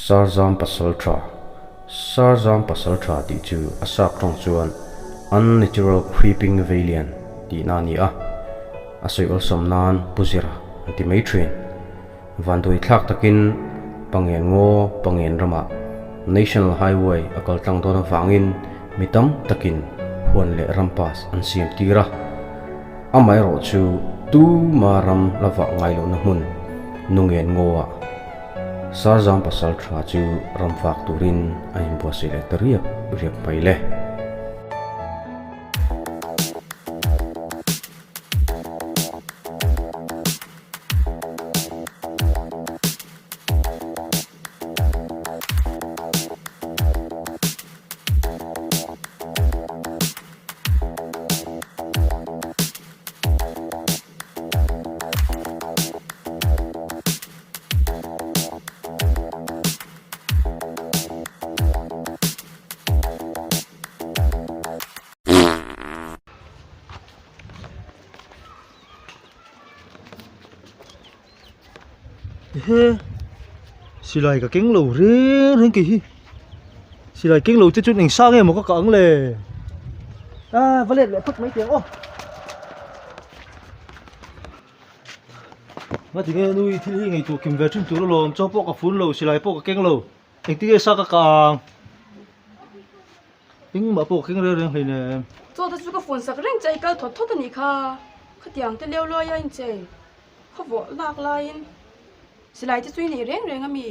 Sarzam Pasaltha, Sarzam Pasaltha tih chu a sap tawng chuan Unnatural Creeping Valiant tihna a ni a, a sawi awlsam nan Pu Zira an ti mai thin. Vanduai thlak takin Pangen ngaw Pangen ramah National Highway a kal tlang dawn avangin mi tam takin huan leh ram pass an siam tir a. Amaherawh chu tuma ram la vah ngai lohna hmun Nungen ngawah Sarzam pasal tha chu ram fak turin a inbuatsaih leh ta riap riap mai le. Ehe silai ka keng lo reng reng kei hi silai keng lo te chuan eng sang emaw ka kah ang le a va let leh phawt mai teh ang aw. Nga tinge nui thil hi ngaihtuah kim ve thin tur alawm chaw pawh ka fun lo silai pawh ka keng lo engtin nge sa ka kah ang engmah pawh ka keng reng reng hleinem. Chaw te chu ka fun sak reng che i kal thawt thawt a nih kha khatiang te leu luai a inchei khaw vawh lak laiin silai te chu i nei reng reng a mi.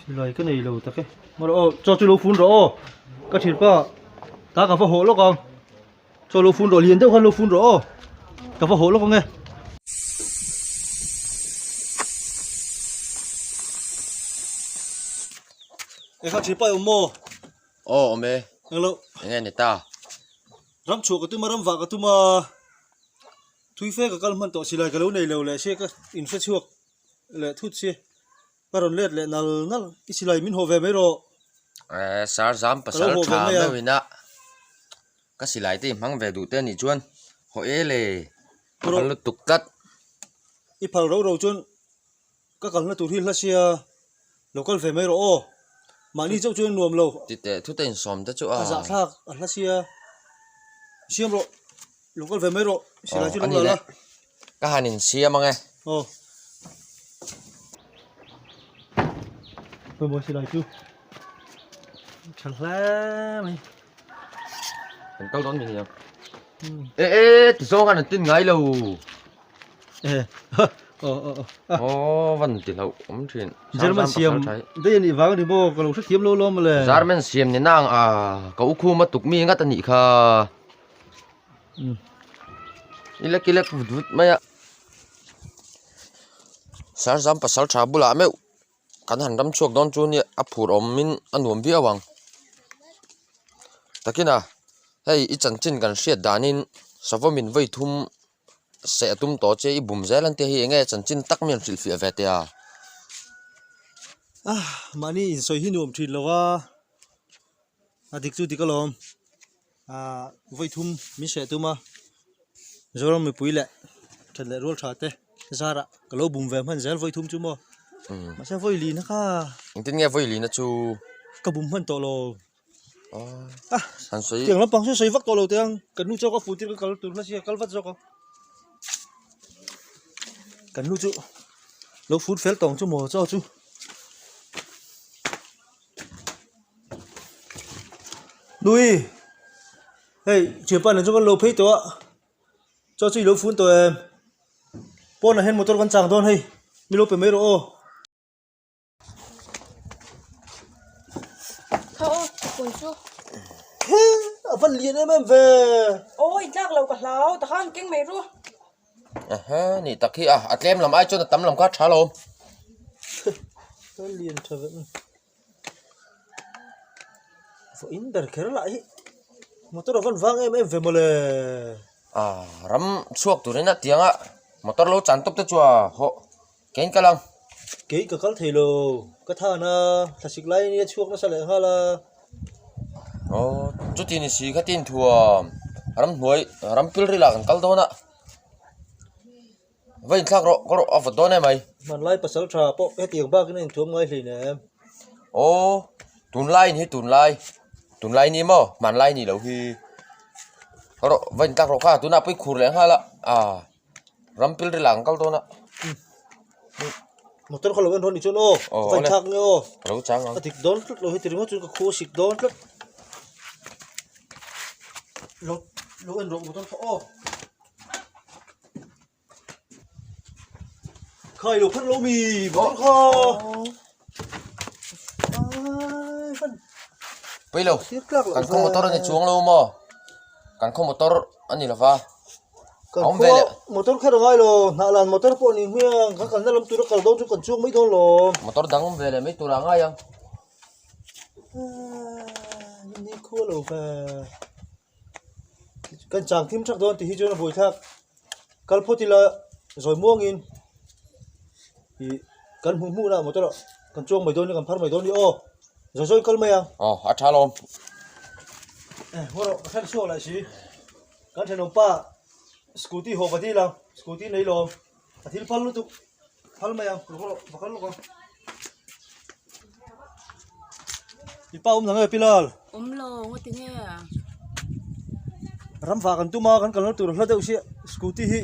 Silai ka nei lo tak e maw aw chaw chu lo fun rawh aw ka thianpa ta ka va hawh lawk ang. Chaw lo fun rawh lian deuh khan lo fun rawh aw ka va hawh lawk ang e. E kha thipa i awm maw? Aw awm e. Englo. Enge ni ta? Ram chhuah ka tum a ram vah ka tum a thui fe ka kal hman tawh silai ka lo nei lo leh sia ka in hre chhuak leh thut sia ka rawn let leh nal nal i silai min hawh ve mai rawh. Eh sir zam pasal tha meuh ina ka silai te i hmang ve duh te anih chuan haw e le ka hal lutuk tlat. I phal ro ro chuan ka kalna tur hi hla sia lo kal ve mai rawh aw mahni chauh chuan nuam lo. Ti teh thu te insawm te chu a. A zahthlak a hla sia siam rawh lo kal ve mai rawh silai chu lo la la. Ka han insiam ang e. Aw. Pawimawh silai chu tha hle mai. Kan kal dawn mi nia. E e ti zawng an tin ngai lo. E aw aw aw. Aw van ti hloh awm thin. German siam dei ani vang ni maw ka lo hrethiam lo lawm le. German siam ni nang a ka u khuma tuk mi ngat anih kha. Ilek ilek vut vut mai a. Sarzam pasal tha bulah meuh kan han ram chhuak dawn chu nia a phur awmin a nuam viau ang. Takina hei i chanchin kan hriat danin savawmin vawi thum seh a tum tawh che i bum zel an tia hei enge chanchin tak mi an hrilhfiah ve teh a. Mahni insawi hi nuam thin lo a, a dik chu dik alawm. Ahh vawi thum min hreh tum a Mizoram mipui leh that leh rual tha te zarah ka lo bum ve hman zel vawi thum chu maw mahse vawi lina kha engtin nge vawi lina chu ka bum hman tawh lo ah tiang lampang chu sawi vak tawh lo teh ang kan nu chu ka fuh tir ka kal tur nasa kal vat zawk ang kan nu chu lo fut fel tawng chu maw chaw chu. Nui hei thianpa nen chuan kan lo phei tawh a chaw chu i lo fun tawh em pawnah hian motor kan chang dawn hei mi lo pe mai rawh aw. Tha aw fun chu. He a van lian em em ve. Aw i tlak lo ka hlau takhan keng mai ru. Ehe ni tak hi a a tlem lam ai chuan a tam lam kha a tha lo. A lian tha ve. Vawiin ber kher lah hi motor a van vang em em ve mawle. Ah ram chhuak turin a tiang a motor lo chan tawp te chu a hawh kein kal ang. Kei ka kal thei lo ka than a thlasik lai ania chhuak nasa leh nghal a. Aw chuti ni si khatin thuam ramhnuai ram pilril ah kan kal dawn a. Va inthlak rawh ka rawh a vawt dawn em ai. Hmanlai pasal tha pawh hetiang bakin a inthuam ngai hleinem. Aw tunlai ni hi tunlai tunlai ni maw hmanlai ni lo hi rawh va intlak rawh kha tunah pawh i khur leh nghal a ah ram pil ril ah kan kal dawn a. Motor kha lo en rawn ni chuan aw va inthlak nge aw ka lo chang ang a dik dawn tlat lo heti ringawt chuan ka khu a sik dawn tlat lo lo en rawh motor kha aw. Khai lo phat lo mi motor kha Pui lo kan khaw motor a ni chuang lo maw kan khaw motor a ni lova kan khaw motor kher a ngai lo hnah lan motor pawh a ni hmiang kan kalna lam tura kal dawn chu kan chuang mai dawn lo motor dang awm ve leh mai tura ngai ang ni khua lo ve Kan chang thim thak dawn tih hi chuan a buaithlak kal phawt ila zawi muangin ih kan hmuh hmuh na motor ah kan chuang mai dawn ni kan phar mai dawn ni aw zawi zawi kal mai ang. Aw a tha lawm. Eh haw rawh ka hriat chhuak lah si kan thenawm pa scooty haw ka dil ang scooty nei lawm a thil phal lutuk phal mai ang haw rawh va kal lawk ang. I pa awm nang e Pilal? Awm lo, ngawti nge? Ram vah kan tum a, kan kalna tur hla deuh sia scooty hi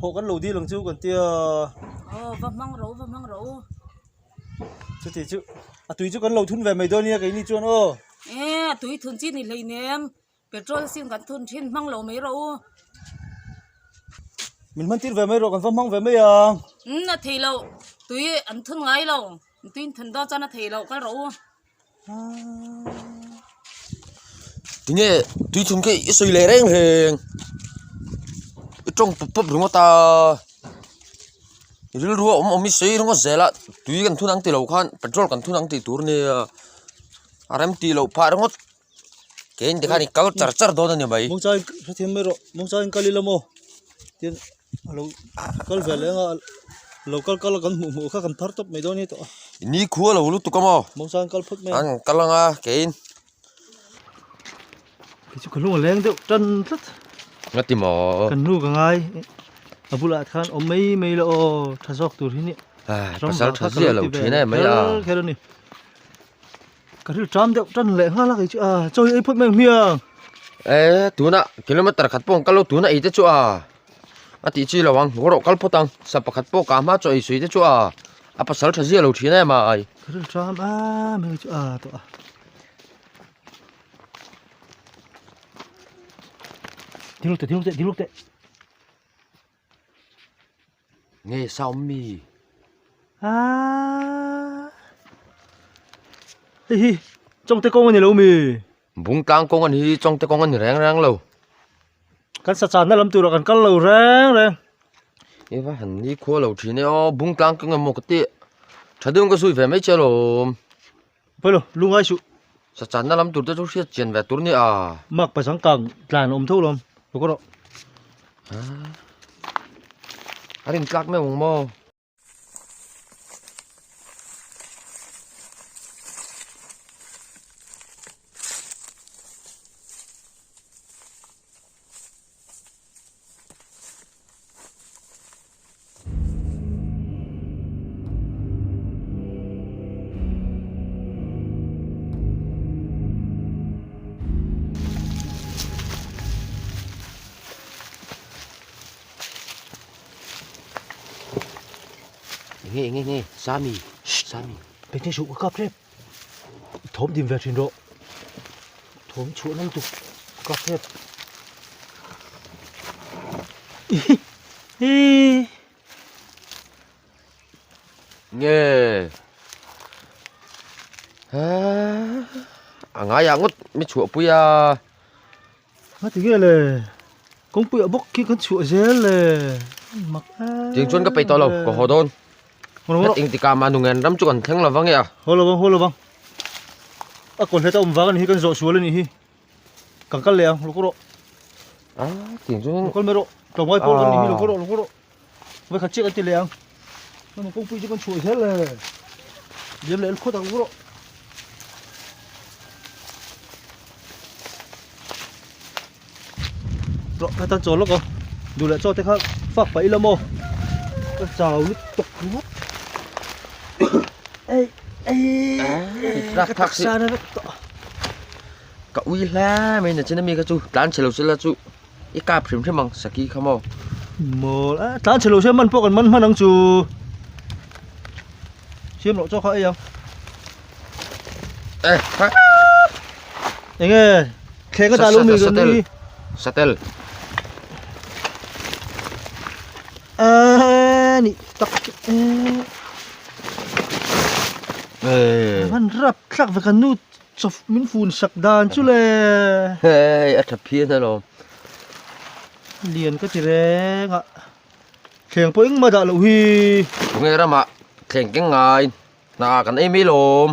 hawh kan lo dil ang chu kan tia. Aw, va hmang rawh u, va hmang rawh u. Chuti chu, a tui chu kan lo thun ve mai dawn nia keini chuan aw. E, a tui thun chi ni hleinem. Petrol sin kan thun thin hmang lo mai rawh u. Min hman tir ve mai rawh kan va hmang ve mai ang. Umm a thei lo tui an thun ngai lo tui in thun dawn chuan a thei lo kal rawh u. Tinge tui thun khi i sawi leh reng reng i tawng pawp pawp ringawt a rilru a awm awm i sawi ringawt zel a tui kan thun ang tilo khan petrol kan thun ang tih tur nia a rem tih loh phah ringawt. Kein tikhan i kal char char dawn a ni mai. Mawngchai hrethiam mai rawh mawngchai in kal ila maw tin a lo kal ve leh anga lo kal kal a kan hmuh hmuh kha kan phar tawp mai dawn hi tawh a. Ni khua lo lutuk a maw? Mawngchai in kal phawt mai a. An kal anga kein. Kei chu ka hnung a leng deuh tan tlat. Nga ti maw? Kan hnu ka ngai a bulah khan awm mai mai la aw tha zawk tur hi ni. Pasal tha ziah lo thin em mai a. Kher a ni. Ka ril ṭam deuh ṭan leh nghal a kei chu a chaw hi ei phawt mai ang hmiang. E tuna kilometer khat pawh an kal lo tuna ei te chu a a tih chi lo ang haw rawh kal phawt ang sa pakhat pawh kah hma chaw ei sawi te chu a a pasal tha zia lo thin em ai. Ka ril ṭam em hei chu a tawh a. Ding lawk teh ding lawk teh ding lawk teh. Nge sa awm mi? Aaaa Hei hi Chawngte kawng a ni lo mi? Bungtlang kawng a ni hi Chawngte kawng a ni reng reng lo. Kan sa channa lam turah kan kal lo reng reng. I va han ni khua lo thin e aw Bungtlang kawng emaw ka tih tha deuhin ka zui ve mai che alawm. Pawi lo lungai suh. Sa channa lam tur te chu hriat chian ve tur nia. Mark pasang kang tlan a awm tho lawm lo ka rawh. A rin tlak meuh ang maw? Nge nge nge Sami Sami Pete suh ka kap tep Thawm dim ve thin rawh Thawm chhuah na lutuk ka kap tep Nge A ngaiah ngawt mi chhuah pui a. Nga ti nge le kawngpui ah bawk khi kan chhuah zel le mak em Tiang chuan ka peih tawh lo ka haw dawn. Het eng tikah mah nungen ram chu kan thleng lo vang e a. Haw lo vang haw lo vang. A kaw hlet a awm vang a ni hi kan zawh sual a nih hi. Kan kal leh ang lo kawr rawh. A tiang chuan Lo kal mai rawh tlawmngai pawl kan nih hi lo kawr rawh lo kawr rawh. Vai khat chiah kan ti leh ang. Kan kawngpui chu kan chhuah zel le. Liam leh khawt ang rawh. Rawh ka tan chawl lawk aw. Duh leh chaw te kha fak pah ila maw. Ka chau lutuk ringawt. Ei ei. Ka taksa na vek tawh. Ka ui hle mai na chin ami kha chu tlan chhe lo sela chu i kap hrim hrim ang saki kha maw. Mawl a tlan chhe lo se man pawh kan man hman ang chu. Siam loh chaw kha ei ang. Eh ha. Enge thleng a dah lo mi kan ni. Satel. A ni tak e. Man rap thlak ve kan nu chaw min fun sak dan chu le. Hei a tha phian alawm. Lian ka ti reng a. Thleng pawh engmah dah loh hi. Tunge ramah thleng keng ngai hna kan ei mai lawm.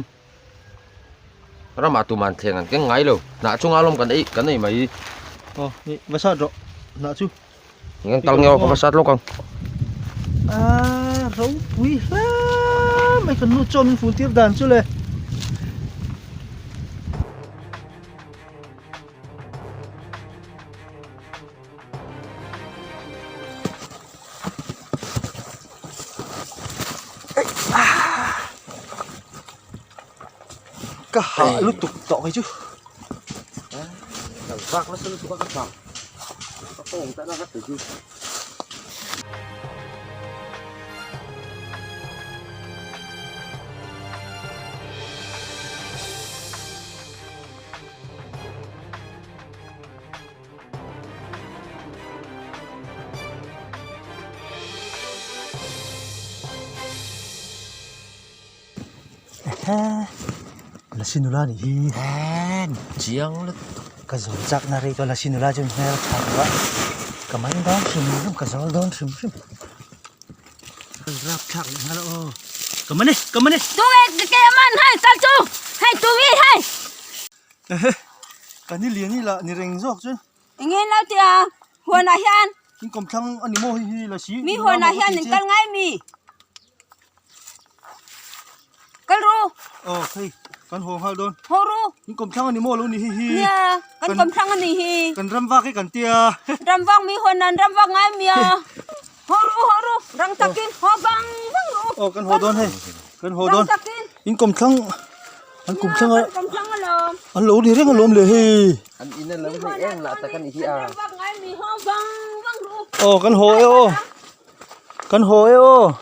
Ramah tuman thleng an keng ngai lo. Hnah chunga lawm kan ei kan ei mai. Aw ni va sat rawh hnah chu. Ngang tal ngeo ka va sat lawk ang. A ropui hle mai kan nu chaw min fun tir dan chu le. Ka hah lutuk tawh kei chu. Vak nasa lutuk a ka tha. Ka pawng ta na ka ti chu. Lasi nula nih hi Chiang lutuk ka zawl chak na rei tawh lasi nula chu hmel tha lo a ka man dawn hrim hrim ka zawl dawn hrim hrim rap thlak leh nghal a aw ka man e ka man e Tunge ke man hai kal chu hei tunge hei Ka ni lian hi lah ni reng zawk chu. Eng nge lo tia huanah hian. In kawmthlang a ni maw hei hi la si. Mi huanah hian in kal ngai mi. Kal ru. Aw hei kan haw nghal dawn. Haw ru. In kawmthlang a ni maw lo ni hei hi. Nia kan kawmthlang a ni hi. Kan ram vak hi kan tia. Ram vak mi huanah an ram vak ngai mi a. Haw ru haw ru rang takin haw vang vang ru. Aw kan haw dawn hei kan haw dawn. Rang takin. In kawmthlang An kum thlanga an lo ni reng alawm le hei. An in an lo hei em lah tak a ni hi a. Aw kan haw e aw. Kan haw e aw.